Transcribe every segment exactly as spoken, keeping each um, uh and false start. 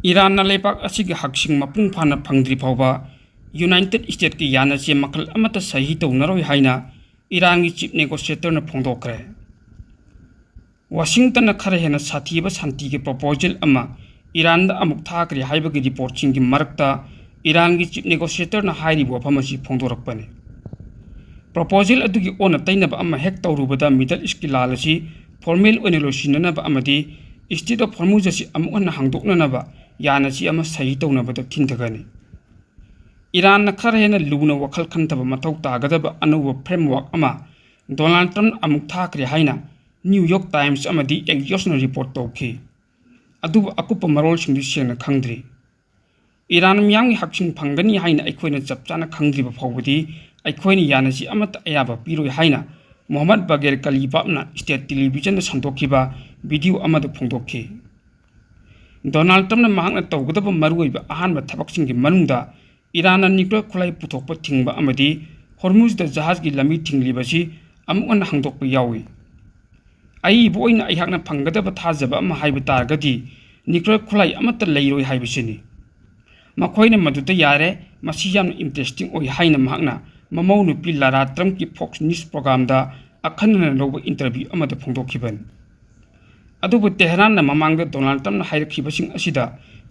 ꯏꯔꯥꯟꯅ ꯂꯩꯕꯥꯛ ꯑꯁꯤꯒꯤ ꯍꯛꯁꯤꯡ ꯃꯄꯨꯡ ꯐꯥꯅ ꯐꯪꯗ꯭ꯔꯤ ꯐꯥꯎꯕ ꯌꯨꯅꯥꯏꯇꯦꯗ ꯁ꯭ꯇꯦꯠꯀꯤ ꯌꯥꯅꯆꯦ ꯃꯈꯜ ꯑꯃꯠꯇ ꯁꯍꯤ ꯇꯧꯅꯔꯣꯏ ꯍꯥꯏꯅ ꯏꯔꯥꯟꯒꯤ ꯆꯤꯐ ꯅꯦꯒꯣꯁꯤꯌꯦꯇꯔꯅ ꯐꯣꯡꯗꯣꯛꯈ꯭ꯔꯦ꯫ ꯋꯥꯁꯤꯡꯇꯟꯅ ꯈꯔ ꯍꯦꯟꯅ ꯁꯥꯊꯤꯕ ꯁꯥꯟꯇꯤꯒꯤ ꯄ꯭ꯔꯣꯄꯣꯖꯦꯜ ꯑꯃ ꯏꯔꯥꯟꯗ ꯑꯃꯨꯛ ꯊꯥꯈ꯭ꯔꯦ ꯍꯥꯏꯕꯒꯤ ꯔꯤꯄꯣꯔꯠꯁꯤꯡꯒꯤ ꯃꯔꯛꯇ ꯏꯔꯥꯟꯒꯤ ꯆꯤꯐ ꯅꯦꯒꯣꯁꯤꯌꯦꯇꯔꯅ ꯍꯥꯏꯔꯤꯕ ꯋꯥꯐꯝ ꯑꯁꯤ ꯐꯣꯡꯗꯣꯔꯛꯄꯅꯤ꯫ ꯄ꯭ꯔꯣꯄꯣꯖꯦꯜ ꯑꯗꯨꯒꯤ ꯑꯣꯟꯅ ꯇꯩꯅꯕ ꯑꯃ ꯍꯦꯛ ꯇꯧꯔꯨꯕꯗ ꯃꯤꯗꯜ ꯏꯁꯀꯤ ꯂꯥꯜ ꯑꯁꯤ ꯐꯣꯔꯃꯦꯜ ꯑꯣꯏꯅ ꯂꯣꯏꯁꯤꯟꯅꯅꯕ ꯑꯃꯗꯤ ꯏꯁꯇ꯭ꯔꯦꯠ ꯑꯣꯐ ꯍꯣꯔꯃꯨꯖ ꯑꯁꯤ ꯑꯃꯨꯛ ꯍꯟꯅ ꯍꯥꯡꯗꯣꯛꯅꯅꯕ ꯌꯥꯅꯆꯦ ꯑꯃ ꯁꯍꯤ ꯇꯧꯅꯕꯗ ꯊꯤꯟꯊꯒꯅꯤ꯫ ꯏꯔꯥꯟꯅ ꯈꯔ ꯍꯦꯟꯅ ꯂꯨꯅ ꯋꯥꯈꯜ ꯈꯟꯊꯕ ꯃꯊꯧ ꯇꯥꯒꯗꯕ ꯑꯅꯧꯕ ꯐ꯭ꯔꯦꯝꯋꯥꯔꯛ ꯑꯃ ꯗꯣꯅꯥꯜꯗ ꯇ꯭ꯔꯝꯞꯅ ꯑꯃꯨꯛ ꯊꯥꯈ꯭ꯔꯦ ꯍꯥꯏꯅ ꯅ꯭ꯌꯨ ꯌꯣꯔꯛ ꯇꯥꯏꯝꯁ ꯑꯃꯗꯤ ꯑꯦꯛꯖꯤꯑꯣꯁꯅ ꯔꯤꯄꯣꯔꯠ ꯇꯧꯈꯤ꯫ ꯑꯗꯨꯕꯨ ꯑꯀꯨꯞꯄ ꯃꯔꯣꯜꯁꯤꯡꯗꯨ ꯁꯦꯡꯅ ꯈꯪꯗ꯭ꯔꯤ꯫ ꯏꯔꯥꯟ ꯃꯤꯌꯥꯝꯒꯤ ꯍꯛꯁꯤꯡ ꯐꯪꯒꯅꯤ ꯍꯥꯏꯅ ꯑꯩꯈꯣꯏꯅ ꯆꯞ ꯆꯥꯅ ꯈꯪꯗ꯭ꯔꯤꯕ ꯐꯥꯎꯕꯗꯤ ꯑꯩꯈꯣꯏꯅ ꯌꯥꯅꯆꯦ ꯑꯃꯠꯇ ꯑꯌꯥꯕ ꯄꯤꯔꯣꯏ ꯍꯥꯏꯅ ꯃꯣꯍꯝꯃꯗ ꯕꯒꯦꯔ ꯀꯂꯤꯕꯥꯕꯅ ꯁ꯭ꯇꯦꯠ ꯇꯦꯂꯤꯚꯤꯖꯟꯗ ꯁꯟꯗꯣꯛꯈꯤꯕ ꯚꯤꯗꯤꯑꯣ ꯑꯃꯗ ꯐꯣꯡꯗꯣꯛꯈꯤ꯫ ꯗꯣꯅꯥꯜꯗ ꯇ꯭ꯔꯝꯞꯅ ꯃꯍꯥꯛꯅ ꯇꯧꯒꯗꯕ ꯃꯔꯨꯑꯣꯏꯕ ꯑꯍꯥꯟꯕ ꯊꯕꯛꯁꯤꯡꯒꯤ ꯃꯅꯨꯡꯗ ꯏꯔꯥꯟꯅ ꯅ꯭ꯌꯨꯀ꯭ꯂꯤꯌꯔ ꯈꯨꯠꯂꯥꯏ ꯄꯨꯊꯣꯛꯄ ꯊꯤꯡꯕ ꯑꯃꯗꯤ ꯍꯣꯔꯃꯨꯖꯗ ꯖꯍꯥꯖꯒꯤ ꯂꯝꯕꯤ ꯊꯤꯡꯂꯤꯕꯁꯤ ꯑꯃꯨꯛ ꯍꯟꯅ ꯍꯥꯡꯗꯣꯛꯄ ꯌꯥꯎꯏ꯫ ꯑꯏꯕ ꯑꯣꯏꯅ ꯑꯩꯍꯥꯛꯅ ꯐꯪꯒꯗꯕ ꯊꯥꯖꯕ ꯑꯃ ꯍꯥꯏꯕ ꯇꯥꯔꯒꯗꯤ ꯅ꯭ꯌꯨꯀ꯭ꯂꯤꯌꯔ ꯈꯨꯠꯂꯥꯏ ꯑꯃꯠꯇ ꯂꯩꯔꯣꯏ ꯍꯥꯏꯕꯁꯤꯅꯤ꯫ ꯃꯈꯣꯏꯅ ꯃꯗꯨꯗ ꯌꯥꯔꯦ, ꯃꯁꯤ ꯌꯥꯝꯅ ꯏꯟꯇꯔꯦꯁꯇꯤꯡ ꯑꯣꯏ ꯍꯥꯏꯅ ꯃꯍꯥꯛꯅ ꯃꯃꯧ ꯅꯨꯄꯤ ꯂꯥꯔꯥ ꯇ꯭ꯔꯝꯞꯀꯤ ꯐꯣꯛꯁ ꯅ꯭ꯌꯨꯁ ꯄ꯭ꯔꯣꯒꯥꯝꯗ ꯑꯈꯟꯅꯅ ꯂꯧꯕ ꯏꯟꯇꯔꯚ꯭ꯌꯨ ꯑꯃꯗ ꯐꯣꯡꯗꯣꯛꯈꯤꯕꯅꯤ꯫ ꯑꯗꯨꯕꯨ ꯇꯦꯍꯔꯥꯟꯅ ꯃꯃꯥꯡꯗ ꯗꯣꯅꯥꯜꯗ ꯇ꯭ꯔꯝꯞꯅ ꯍꯥꯏꯔꯛꯈꯤꯕꯁꯤꯡ ꯑꯁꯤꯗ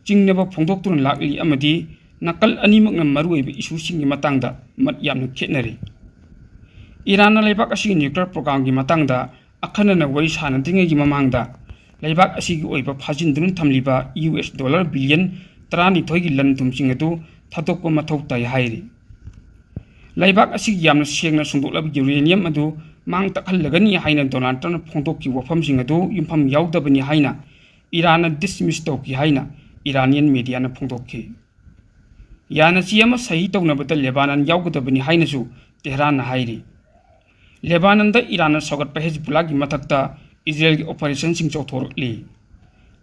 ꯆꯤꯡꯅꯕ ꯐꯣꯡꯗꯣꯛꯇꯨꯅ ꯂꯥꯛꯂꯤ ꯑꯃꯗꯤ ꯅꯥꯀꯜ ꯑꯅꯤꯃꯛꯅ ꯃꯔꯨꯑꯣꯏꯕ ꯏꯁꯨꯁꯤꯡꯒꯤ ꯃꯇꯥꯡꯗ ꯃꯠ ꯌꯥꯝꯅ ꯈꯦꯠꯅꯔꯤ꯫ ꯏꯔꯥꯟꯅ ꯂꯩꯕꯥꯛ ꯑꯁꯤꯒꯤ ꯅ꯭ꯌꯨꯀ꯭ꯂꯤꯌꯔ ꯄ꯭ꯔꯣꯒꯥꯝꯒꯤ ꯃꯇꯥꯡꯗ ꯑꯈꯟꯅꯅ ꯋꯥꯔꯤ ꯁꯥꯅꯗ꯭ꯔꯤꯉꯩꯒꯤ ꯃꯃꯥꯡꯗ ꯂꯩꯕꯥꯛ ꯑꯁꯤꯒꯤ ꯑꯣꯏꯕ ꯐꯥꯖꯤꯟꯗꯨꯅ ꯊꯝꯂꯤꯕ ꯌꯨ ꯑꯦꯁ ꯗꯣꯂꯔ ꯕꯤꯂꯤꯌꯟ ꯇꯔꯥꯅꯤꯊꯣꯏꯒꯤ ꯂꯟ ꯊꯨꯝꯁꯤꯡ ꯑꯗꯨ ꯊꯥꯗꯣꯛꯄ ꯃꯊꯧ ꯇꯥꯏ ꯍꯥꯏꯔꯤ꯫ ꯂꯩꯕꯥꯛ ꯑꯁꯤꯒꯤ ꯌꯥꯝꯅ ꯁꯦꯡꯅ ꯁꯨꯡꯗꯣꯛꯂꯕ ꯌꯨꯔꯦꯅꯤꯌꯝ ꯑꯗꯨ ꯃꯥꯡ ꯇꯥꯛꯍꯜꯂꯒꯅꯤ ꯍꯥꯏꯅ ꯗꯣꯅꯥꯜꯗ ꯇ꯭ꯔꯝꯞꯅ ꯐꯣꯡꯗꯣꯛꯈꯤꯕ ꯋꯥꯐꯝꯁꯤꯡ ꯑꯗꯨ ꯌꯨꯝꯐꯝ ꯌꯥꯎꯗꯕꯅꯤ ꯍꯥꯏꯅ ꯏꯔꯥꯟꯅ ꯗꯤꯁꯃꯤꯁ ꯇꯧꯈꯤ ꯍꯥꯏꯅ ꯏꯔꯥꯅꯤꯌꯟ ꯃꯦꯗꯤꯌꯥꯅ ꯐꯣꯡꯗꯣꯛꯈꯤ꯫ ꯌꯥꯅꯆꯦ ꯑꯃ ꯁꯍꯤ ꯇꯧꯅꯕꯗ ꯂꯦꯕꯥꯅꯟ ꯌꯥꯎꯒꯗꯕꯅꯤ ꯍꯥꯏꯅꯁꯨ ꯇꯦꯍꯔꯥꯟꯅ ꯍꯥꯏꯔꯤ꯫ ꯂꯦꯕꯥꯅꯟꯗ ꯏꯔꯥꯟꯅ ꯁꯧꯒꯠꯄ ꯍꯦꯖꯕꯨꯂꯥꯒꯤ ꯃꯊꯛꯇ ꯏꯖꯔꯦꯜꯒꯤ ꯑꯣꯄꯔꯦꯁꯟꯁꯤꯡ ꯆꯥꯎꯊꯣꯔꯛꯂꯤ꯫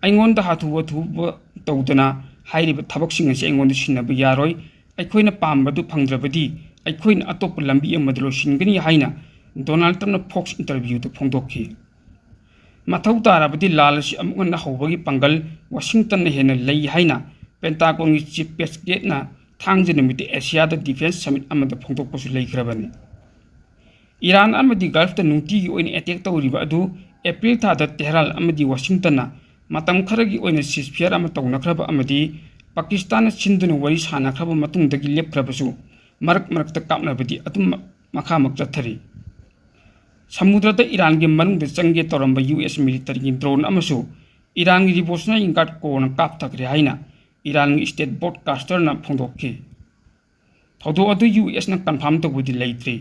ꯑꯩꯉꯣꯟꯗ ꯍꯥꯊꯨ ꯍꯥꯊꯨꯕ ꯇꯧꯗꯅ ꯍꯥꯏꯔꯤꯕ ꯊꯕꯛꯁꯤꯡ ꯑꯁꯤ ꯑꯩꯉꯣꯟꯗ ꯁꯤꯟꯅꯕ ꯌꯥꯔꯣꯏ꯫ ꯑꯩꯈꯣꯏꯅ ꯄꯥꯝꯕꯗꯨ ꯐꯪꯗ꯭ꯔꯕꯗꯤ ꯑꯩꯈꯣꯏꯅ ꯑꯇꯣꯞꯄ ꯂꯝꯕꯤ ꯑꯃꯗ ꯂꯣꯏꯁꯤꯟꯒꯅꯤ ꯍꯥꯏꯅ ꯗꯣꯅꯥꯜꯗ ꯇ꯭ꯔꯝꯞꯅ ꯐꯣꯛꯁ ꯏꯟꯇꯔꯚ꯭ꯌꯨꯗ ꯐꯣꯡꯗꯣꯛꯈꯤ꯫ ꯃꯊꯧ ꯇꯥꯔꯕꯗꯤ ꯂꯥꯜ ꯑꯁꯤ ꯑꯃꯨꯛ ꯍꯟꯅ ꯍꯧꯕꯒꯤ ꯄꯥꯡꯒꯜ ꯋꯥꯁꯤꯡꯇꯟꯅ ꯍꯦꯟꯅ ꯂꯩ ꯍꯥꯏꯅ ꯄꯦꯟꯇꯥꯒꯣꯟꯒꯤ ꯆꯤꯐ ꯄꯦꯁꯀꯦꯠꯅ ꯊꯥꯡꯖ ꯅꯨꯃꯤꯠꯇ ꯑꯦꯁꯤꯌꯥꯗ ꯗꯤꯐꯦꯟꯁ ꯁꯃꯤꯠ ꯑꯃꯗ ꯐꯣꯡꯗꯣꯛꯄꯁꯨ ꯂꯩꯈ꯭ꯔꯕꯅꯤ꯫ ꯏꯔꯥꯟ ꯑꯃꯗꯤ ꯒꯜꯐꯇ ꯅꯨꯡꯇꯤꯒꯤ ꯑꯣꯏꯅ ꯑꯦꯇꯦꯛ ꯇꯧꯔꯤꯕ ꯑꯗꯨ ꯑꯦꯄ꯭ꯔꯤꯜ ꯊꯥꯗ ꯇꯦꯍꯔꯥꯟ ꯑꯃꯗꯤ ꯋꯥꯁꯤꯡꯇꯟꯅ ꯃꯇꯝ ꯈꯔꯒꯤ ꯑꯣꯏꯅ ꯁꯤꯁꯐꯤꯌꯔ ꯑꯃ ꯇꯧꯅꯈ꯭ꯔꯕ ꯑꯃꯗꯤ ꯄꯥꯀꯤꯁꯇꯥꯟꯅ ꯁꯤꯟꯗꯨꯅ ꯋꯥꯔꯤ ꯁꯥꯅꯈ꯭ꯔꯕ ꯃꯇꯨꯡꯗꯒꯤ ꯂꯦꯞꯈ꯭ꯔꯕꯁꯨ, ꯃꯔꯛ ꯃꯔꯛꯇ ꯀꯥꯞꯅꯕꯗꯤ ꯑꯗꯨꯝ ꯃꯈꯥꯃꯛ ꯆꯠꯊꯔꯤ꯫ ꯁꯃꯨꯗ꯭ꯔꯗ ꯏꯔꯥꯟꯒꯤ ꯃꯅꯨꯡꯗ ꯆꯪꯒꯦ ꯇꯧꯔꯝꯕ ꯌꯨ ꯑꯦꯁ ꯃꯤꯂꯤꯇꯔꯤꯒꯤ ꯗ꯭ꯔꯣꯟ ꯑꯃꯁꯨ ꯏꯔꯥꯟꯒꯤ ꯔꯤꯚꯣꯂꯨꯁꯅꯔꯤ ꯒꯥꯔꯗ ꯀꯣꯔꯅ ꯀꯥꯞꯊꯈ꯭ꯔꯦ ꯍꯥꯏꯅ ꯏꯔꯥꯟꯒꯤ ꯁ꯭ꯇꯦꯠ ꯕ꯭ꯔꯣꯗꯀꯥꯁꯇꯔꯅ ꯐꯣꯡꯗꯣꯛꯈꯤ꯫ ꯊꯧꯗꯣꯛ ꯑꯗꯨ ꯌꯨ ꯑꯦꯁꯅ ꯀꯟꯐꯥꯔꯝ ꯇꯧꯕꯗꯤ ꯂꯩꯇ꯭ꯔꯤ꯫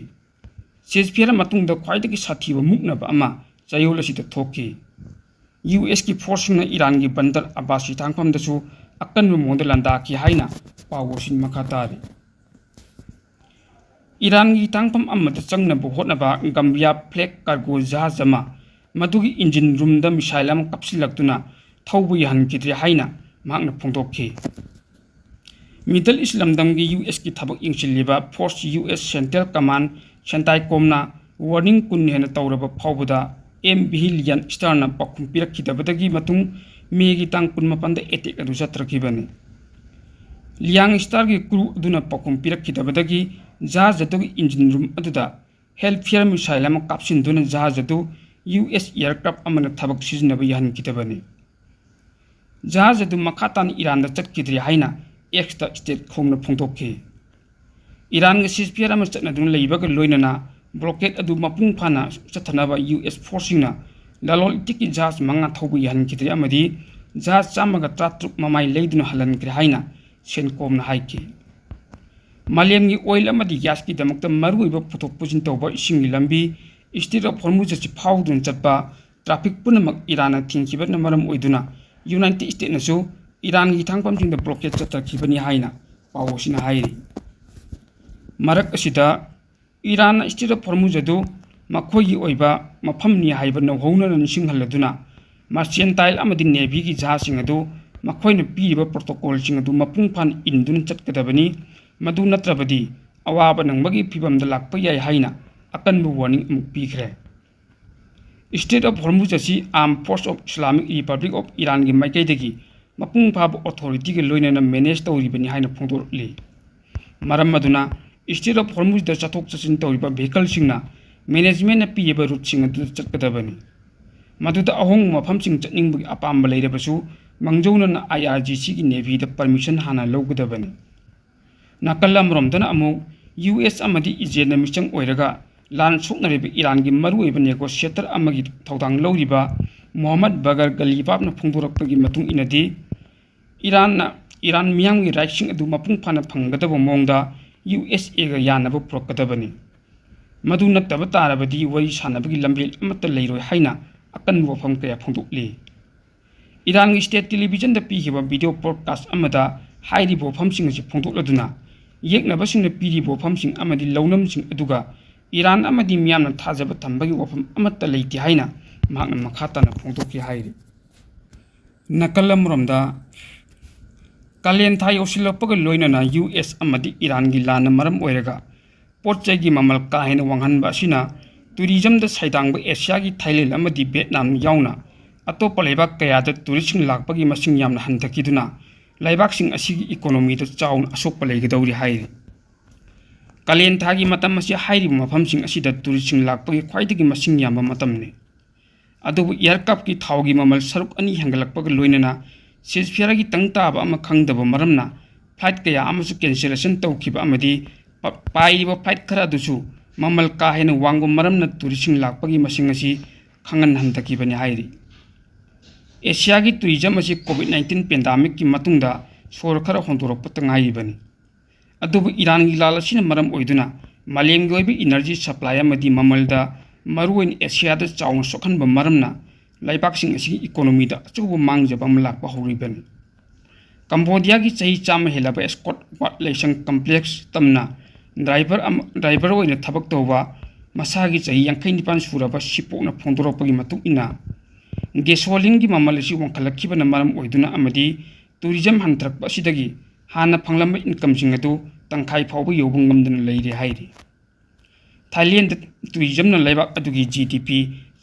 ꯁꯤꯖꯐꯤꯌꯔ ꯃꯇꯨꯡꯗ ꯈ꯭ꯋꯥꯏꯗꯒꯤ ꯁꯥꯊꯤꯕ ꯃꯨꯛꯅꯕ ꯑꯃ ꯆꯌꯣꯜ ꯑꯁꯤꯗ ꯊꯣꯛꯈꯤ꯫ ꯌꯨ ꯑꯦꯁꯀꯤ ꯐꯣꯔꯁꯁꯤꯡꯅ ꯏꯔꯥꯟꯒꯤ ꯕꯟꯗꯔ ꯑꯕꯥꯁ ꯍꯤꯊꯥꯡꯐꯝꯗꯁꯨ ꯑꯀꯟꯕ ꯃꯑꯣꯡꯗ ꯂꯥꯟꯗꯥꯈꯤ ꯍꯥꯏꯅ ꯄꯥꯎ ꯑꯁꯤ ꯃꯈꯥ ꯇꯥꯔꯤ꯫ ꯏꯔꯥꯟꯒꯤ ꯍꯤꯊꯥꯡꯐꯝ ꯑꯃꯗ ꯆꯪꯅꯕ ꯍꯣꯠꯅꯕ ꯒꯝꯕꯤꯌꯥ ꯐ꯭ꯂꯦꯒ ꯀꯥꯔꯒꯣ ꯖꯍꯥꯖ ꯑꯃ ꯃꯗꯨꯒꯤ ꯏꯟꯖꯤꯟ ꯔꯨꯝꯗ ꯃꯤꯁꯥꯏꯜ ꯑꯃ ꯀꯥꯞꯁꯤꯜꯂꯛꯇꯨꯅ ꯊꯧꯕ ꯌꯥꯍꯟꯈꯤꯗ꯭ꯔꯦ ꯍꯥꯏꯅ ꯃꯍꯥꯛꯅ ꯐꯣꯡꯗꯣꯛꯈꯤ꯫ ꯃꯤꯗꯜ ꯏꯁ ꯂꯝꯗꯝꯒꯤ ꯌꯨ ꯑꯦꯁꯀꯤ ꯊꯕꯛ ꯌꯦꯡꯁꯤꯜꯂꯤꯕ force U S central command ꯁꯦꯟꯇꯥꯏꯀꯣꯝꯅ ꯋꯥꯔꯅꯤꯡ ꯀꯨꯟ ꯍꯦꯟꯅ ꯇꯧꯔꯕ ꯐꯥꯎꯕꯗ ꯑꯦꯝ ꯚꯤ ꯂꯤꯌꯟ ꯁ꯭ꯇꯥꯔꯅ ꯄꯥꯎꯈꯨꯝ ꯄꯤꯔꯛꯈꯤꯗꯕꯗꯒꯤ ꯃꯇꯨꯡ ꯃꯦꯒꯤ ꯇꯥꯡ ꯀꯨꯟꯃꯥꯄꯟꯗ ꯑꯦꯇꯦꯛ ꯑꯗꯨ ꯆꯠꯊꯔꯛꯈꯤꯕꯅꯤ꯫ ꯂꯤꯌꯥꯡ ꯁ꯭ꯇꯥꯔꯒꯤ ꯀ꯭ꯔꯨ ꯑꯗꯨꯅ ꯄꯥꯎꯈꯨꯝ ꯄꯤꯔꯛꯈꯤꯗꯕꯗꯒꯤ ꯖꯍꯥꯖ ꯑꯗꯨꯒꯤ ꯏꯟꯖꯤꯟ ꯔꯨꯝ ꯑꯗꯨꯗ ꯍꯦꯜꯐꯤꯌꯔ ꯃꯤꯁꯥꯏꯜ ꯑꯃ ꯀꯥꯞꯁꯤꯟꯗꯨꯅ ꯖꯍꯥꯖ ꯑꯗꯨ ꯌꯨ ꯑꯦꯁ ꯑꯦꯌꯔꯀ꯭ꯔꯥꯐ ꯑꯃꯅ ꯊꯕꯛ ꯁꯤꯖꯤꯟꯅꯕ ꯌꯥꯍꯟꯈꯤꯗꯕꯅꯤ꯫ ꯖꯍꯥꯖ ꯑꯗꯨ ꯃꯈꯥ ꯇꯥꯅ ꯏꯔꯥꯟꯗ ꯆꯠꯈꯤꯗ꯭ꯔꯦ ꯍꯥꯏꯅ ꯑꯦꯛꯁꯇ ꯁ꯭ꯇꯦꯠ ꯈꯣꯡꯅ ꯐꯣꯡꯗꯣꯛꯈꯤ꯫ ꯏꯔꯥꯟꯒ ꯁꯤꯖꯐꯤꯌꯔ ꯑꯃ ꯆꯠꯅꯗꯨꯅ ꯂꯩꯕꯒ ꯂꯣꯏꯅꯅ ꯕ꯭ꯂꯣꯀꯦꯠ ꯑꯗꯨ ꯃꯄꯨꯡ ꯐꯥꯅ ꯆꯠꯊꯅꯕ ꯌꯨ ꯑꯦꯁ ꯐꯣꯔꯁꯁꯤꯡꯅ ꯂꯂꯣꯟ ꯏꯇꯤꯛꯀꯤ ꯖꯍꯥꯖ ꯃꯉꯥ ꯊꯧꯕ ꯌꯥꯍꯟꯈꯤꯗ꯭ꯔꯦ ꯑꯃꯗꯤ ꯖꯍꯥꯖ ꯆꯥꯝꯃꯒ ꯇꯔꯥꯇꯔꯨꯛ ꯃꯃꯥꯏ ꯂꯩꯗꯨꯅ ꯍꯜꯍꯟꯈ꯭ꯔꯦ ꯍꯥꯏꯅ ꯁꯦꯟꯀꯣꯝꯅ ꯍꯥꯏꯈꯤ꯫ ꯃꯥꯂꯦꯝꯒꯤ ꯑꯣꯏꯜ ꯑꯃꯗꯤ ꯒ꯭ꯌꯥꯁꯀꯤꯗꯃꯛꯇ ꯃꯔꯨꯑꯣꯏꯕ ꯄꯨꯊꯣꯛ ꯄꯨꯁꯤꯟ ꯇꯧꯕ ꯏꯁꯤꯡꯒꯤ ꯂꯝꯕꯤ ꯏꯁꯇ꯭ꯔꯦꯠ ꯑꯣꯐ ꯍꯣꯔꯃꯨꯖ ꯑꯁꯤ ꯐꯥꯎꯗꯨꯅ ꯆꯠꯄ ꯇ꯭ꯔꯥꯐꯤꯛ ꯄꯨꯝꯅꯃꯛ ꯏꯔꯥꯟꯅ ꯊꯤꯡꯈꯤꯕꯅ ꯃꯔꯝ ꯑꯣꯏꯗꯨꯅ ꯌꯨꯅꯥꯏꯇꯦꯗ ꯁ꯭ꯇꯦꯠꯅꯁꯨ ꯏꯔꯥꯟꯒꯤ ꯍꯤꯊꯥꯡꯐꯝꯁꯤꯡꯗ ꯕ꯭ꯂꯣꯀꯦꯗ ꯆꯠꯊꯈꯤꯕꯅꯤ ꯍꯥꯏꯅ ꯄꯥꯎ ꯑꯁꯤꯅ ꯍꯥꯏꯔꯤ꯫ ꯃꯔꯛ ꯑꯁꯤꯗ, ꯏꯔꯥꯟꯅ ꯏꯁꯇ꯭ꯔꯦꯠ ꯑꯣꯐ ꯍꯣꯔꯃꯨꯖ ꯑꯗꯨ ꯃꯈꯣꯏꯒꯤ ꯑꯣꯏꯕ ꯃꯐꯝꯅꯤ ꯍꯥꯏꯕ ꯅꯧꯍꯧꯅꯅ ꯅꯤꯡꯁꯤꯡꯍꯜꯂꯗꯨꯅ, ꯃꯥꯔꯆꯦꯟꯇꯥꯏꯜ ꯑꯃꯗꯤ ꯅꯦꯚꯤꯒꯤ ꯖꯍꯥꯖꯁꯤꯡ ꯑꯗꯨ ꯃꯈꯣꯏꯅ ꯄꯤꯔꯤꯕ ꯄ꯭ꯔꯣꯇꯣꯀꯣꯜꯁꯤꯡ ꯑꯗꯨ ꯃꯄꯨꯡ ꯐꯥꯅ ꯏꯟꯗꯨꯅ ꯆꯠꯀꯗꯕꯅꯤ, ꯃꯗꯨ ꯅꯠꯇ꯭ꯔꯕꯗꯤ ꯑꯋꯥꯕ ꯅꯪꯕꯒꯤ ꯐꯤꯚꯝꯗ ꯂꯥꯛꯄ ꯌꯥꯏ ꯍꯥꯏꯅ ꯑꯀꯟꯕ ꯋꯥꯔꯅꯤꯡ ꯑꯃꯨꯛ ꯄꯤꯈ꯭ꯔꯦ꯫ Strait of Hormuz ꯑꯁꯤ Armed Force of Islamic Republic of Iranꯒꯤ ꯃꯥꯏꯀꯩꯗꯒꯤ ꯃꯄꯨꯡ ꯐꯥꯕ authorityꯒ ꯂꯣꯏꯅꯅ manage ꯇꯧꯔꯤꯕꯅꯤ ꯍꯥꯏꯅ ꯐꯣꯡꯗꯣꯔꯛꯂꯤ꯫ ꯃꯔꯝ ꯑꯗꯨꯅ Strait of Hormuzꯗ ꯆꯠꯊꯣꯛ ꯆꯠꯁꯤꯟ ꯇꯧꯔꯤꯕ vehicleꯁꯤꯡꯅ managementꯅ ꯄꯤꯔꯤꯕ routeꯁꯤꯡ ꯑꯗꯨꯗ ꯆꯠꯀꯗꯕꯅꯤ꯫ ꯃꯗꯨꯗ ꯑꯍꯣꯡꯕ ꯃꯐꯝꯁꯤꯡ ꯆꯠꯅꯤꯡꯕꯒꯤ ꯑꯄꯥꯝꯕ ꯂꯩꯔꯕꯁꯨ ꯃꯥꯡꯖꯧꯅꯅ IRGCꯒꯤ Navyꯗ permission ꯍꯥꯟꯅ ꯂꯧꯒꯗꯕꯅꯤ꯫ ꯅꯥꯀꯜ ꯑꯃꯔꯣꯝꯗꯅ ꯑꯃꯨꯛ US ꯑꯃꯗꯤ ꯏꯖꯔꯦꯜꯅ ꯃꯤꯆꯪ ꯑꯣꯏꯔꯒ ꯂꯥꯟ ꯁꯣꯛꯅꯔꯤꯕ ꯏꯔꯥꯟꯒꯤ ꯃꯔꯨꯑꯣꯏꯕ negotiator ꯑꯃꯒꯤ ꯊꯧꯗꯥꯡ ꯂꯧꯔꯤꯕ ꯃꯣꯍꯝꯃꯗ ꯕꯒꯔ ꯒꯂꯤꯕꯥꯕꯅ ꯐꯣꯡꯗꯣꯔꯛꯄꯒꯤ ꯃꯇꯨꯡ ꯏꯟꯅꯗꯤ, ꯏꯔꯥꯟꯅ ꯏꯔꯥꯟ ꯃꯤꯌꯥꯝꯒꯤ rightꯁꯤꯡ ꯑꯗꯨ ꯃꯄꯨꯡ ꯐꯥꯅ ꯐꯪꯒꯗꯕ ꯃꯑꯣꯡꯗ USAꯒ ꯌꯥꯅꯕ ꯄꯨꯔꯛꯀꯗꯕꯅꯤ꯫ ꯃꯗꯨ ꯅꯠꯇꯕ ꯇꯥꯔꯕꯗꯤ ꯋꯥꯔꯤ ꯁꯥꯟꯅꯕꯒꯤ ꯂꯝꯕꯦꯜ ꯑꯃꯠꯇ ꯂꯩꯔꯣꯏ ꯍꯥꯏꯅ ꯑꯀꯟꯕ ꯋꯥꯐꯝ ꯀꯌꯥ ꯐꯣꯡꯗꯣꯛꯂꯤ꯫ ꯏꯔꯥꯟꯒꯤ state televisionꯗ ꯄꯤꯈꯤꯕ video broadcast ꯑꯃꯗ ꯍꯥꯏꯔꯤꯕ ꯋꯥꯐꯝꯁꯤꯡ ꯑꯁꯤ ꯐꯣꯡꯗꯣꯛꯂꯗꯨꯅ, ꯌꯦꯛꯅꯕꯁꯤꯡꯅ ꯄꯤꯔꯤꯕ ꯋꯥꯐꯝꯁꯤꯡ ꯑꯃꯗꯤ ꯂꯧꯅꯝꯁꯤꯡ ꯑꯗꯨꯒ ꯏꯔꯥꯟ ꯑꯃꯗꯤ ꯃꯤꯌꯥꯝꯅ ꯊꯥꯖꯕ ꯊꯝꯕꯒꯤ ꯋꯥꯐꯝ ꯑꯃꯠꯇ ꯂꯩꯇꯦ ꯍꯥꯏꯅ ꯃꯍꯥꯛꯅ ꯃꯈꯥ ꯇꯥꯅ ꯐꯣꯡꯗꯣꯛꯈꯤ ꯍꯥꯏꯔꯤ꯫ ꯅꯥꯀꯜ ꯑꯃꯔꯣꯝꯗ, ꯀꯥꯂꯦꯟ ꯊꯥ ꯌꯧꯁꯤꯜꯂꯛꯄꯒ ꯂꯣꯏꯅꯅ US ꯑꯃꯗꯤ ꯏꯔꯥꯟꯒꯤ ꯂꯥꯟꯅ ꯃꯔꯝ ꯑꯣꯏꯔꯒ ꯄꯣꯠ ꯆꯩꯒꯤ ꯃꯃꯜ ꯀꯥ ꯍꯦꯟꯅ ꯋꯥꯡꯍꯟꯕ ꯑꯁꯤꯅ tourismꯗ ꯁꯩꯗꯥꯡꯕ ꯑꯦꯁꯤꯌꯥꯒꯤ ꯊꯥꯏꯂꯦꯟ ꯑꯃꯗꯤ ꯚꯤꯌꯦꯠꯅꯥꯝ ꯌꯥꯎꯅ ꯑꯇꯣꯞꯄ ꯂꯩꯕꯥꯛ ꯀꯌꯥꯗ touristꯁꯤꯡ ꯂꯥꯛꯄꯒꯤ ꯃꯁꯤꯡ ꯌꯥꯝꯅ ꯍꯟꯊꯈꯤꯗꯨꯅ ꯂꯩꯕꯥꯛꯁꯤꯡ ꯑꯁꯤꯒꯤ economyꯗ ꯆꯥꯎꯅ ꯑꯁꯣꯛꯄ ꯂꯩꯒꯗꯧꯔꯤ ꯍꯥꯏꯔꯤ꯫ ꯀꯥꯂꯦꯟ ꯊꯥꯒꯤ ꯃꯇꯝ ꯑꯁꯤ ꯍꯥꯏꯔꯤꯕ ꯃꯐꯝꯁꯤꯡ ꯑꯁꯤꯗ touristꯁꯤꯡ ꯂꯥꯛꯄꯒꯤ ꯈ꯭ꯋꯥꯏꯗꯒꯤ ꯃꯁꯤꯡ ꯌꯥꯝꯕ ꯃꯇꯝꯅꯤ꯫ ꯑꯗꯨꯕꯨ aircraftꯀꯤ ꯊꯥꯎꯒꯤ ꯃꯃꯜ ꯁꯔꯨꯛ ꯑꯅꯤ ꯍꯦꯟꯒꯠꯂꯛꯄꯒ ꯂꯣꯏꯅꯅ ceasefire ꯇꯪ ꯇꯥꯕ ꯑꯃ ꯈꯪꯗꯕ ꯃꯔꯝꯅ flight ꯀꯌꯥ ꯑꯃꯁꯨ cancellation ꯇꯧꯈꯤꯕ ꯑꯃꯗꯤ ꯄ-, ꯄꯥꯏꯔꯤꯕ flight ꯈꯔ ꯑꯗꯨꯁꯨ ꯃꯃꯜ ꯀꯥ ꯍꯦꯟꯅ ꯋꯥꯡꯕ ꯃꯔꯝꯅ touristꯁꯤꯡ ꯂꯥꯛꯄꯒꯤ ꯃꯁꯤꯡ ꯑꯁꯤ ꯈꯪꯍꯟ ꯍꯟꯊꯈꯤꯕꯅꯤ ꯍꯥꯏꯔꯤ꯫ ꯑꯦꯁꯤꯌꯥꯒꯤ tourism ꯑꯁꯤ COVID nineteen pandemicꯀꯤ ꯃꯇꯨꯡꯗ ꯁꯣꯔ ꯈꯔ ꯍꯣꯟꯗꯣꯔꯛꯄꯇ ꯉꯥꯏꯔꯤꯕꯅꯤ꯫ ꯑꯗꯨꯕꯨ ꯏꯔꯥꯟꯒꯤ ꯂꯥꯜ ꯑꯁꯤꯅ ꯃꯔꯝ ꯑꯣꯏꯗꯨꯅ ꯃꯥꯂꯦꯝꯒꯤ ꯑꯣꯏꯕ energy supply ꯑꯃꯗꯤ ꯃꯃꯜꯗ, ꯃꯔꯨꯑꯣꯏꯅ ꯑꯦꯁꯤꯌꯥꯗ ꯆꯥꯎꯅ ꯁꯣꯛꯍꯟꯕ ꯃꯔꯝꯅ ꯂꯩꯕꯥꯛꯁꯤꯡ ꯑꯁꯤꯒꯤ economyꯗ ꯑꯆꯧꯕ ꯃꯥꯡꯖꯕ ꯑꯃ ꯂꯥꯛꯄ ꯍꯧꯔꯤꯕꯅꯤ꯫ ꯀꯝꯕꯣꯗꯤꯌꯥꯒꯤ ꯆꯍꯤ ꯆꯥꯝꯃ ꯍꯦꯜꯂꯕ Angkor Wat ꯂꯥꯏꯁꯪ complex ꯇꯝꯅ driver ꯑꯃ, driver ꯑꯣꯏꯅ ꯊꯕꯛ ꯇꯧꯕ ꯃꯁꯥꯒꯤ ꯆꯍꯤ ꯌꯥꯡꯈꯩ ꯅꯤꯄꯥꯟ ꯁꯨꯔꯕ ꯁꯤꯄꯣꯛꯅ ꯐꯣꯡꯗꯣꯔꯛꯄꯒꯤ ꯃꯇꯨꯡ ꯏꯟꯅ, gasolineꯒꯤ ꯃꯃꯜ ꯑꯁꯤ ꯋꯥꯡꯈꯠꯂꯛꯈꯤꯕꯅ ꯃꯔꯝ ꯑꯣꯏꯗꯨꯅ ꯑꯃꯗꯤ tourism ꯍꯟꯊꯔꯛꯄ ꯑꯁꯤꯗꯒꯤ ꯍꯥꯟꯅ ꯐꯪꯂꯝꯕ incomeꯁꯤꯡ ꯑꯗꯨ ꯇꯪꯈꯥꯏ ꯐꯥꯎꯕ ꯌꯧꯕ ꯉꯝꯗꯅ ꯂꯩꯔꯦ ꯍꯥꯏꯔꯤ꯫ ꯊꯥꯏꯂꯦꯟꯗ tourismꯅ ꯂꯩꯕꯥꯛ ꯑꯗꯨꯒꯤ GDP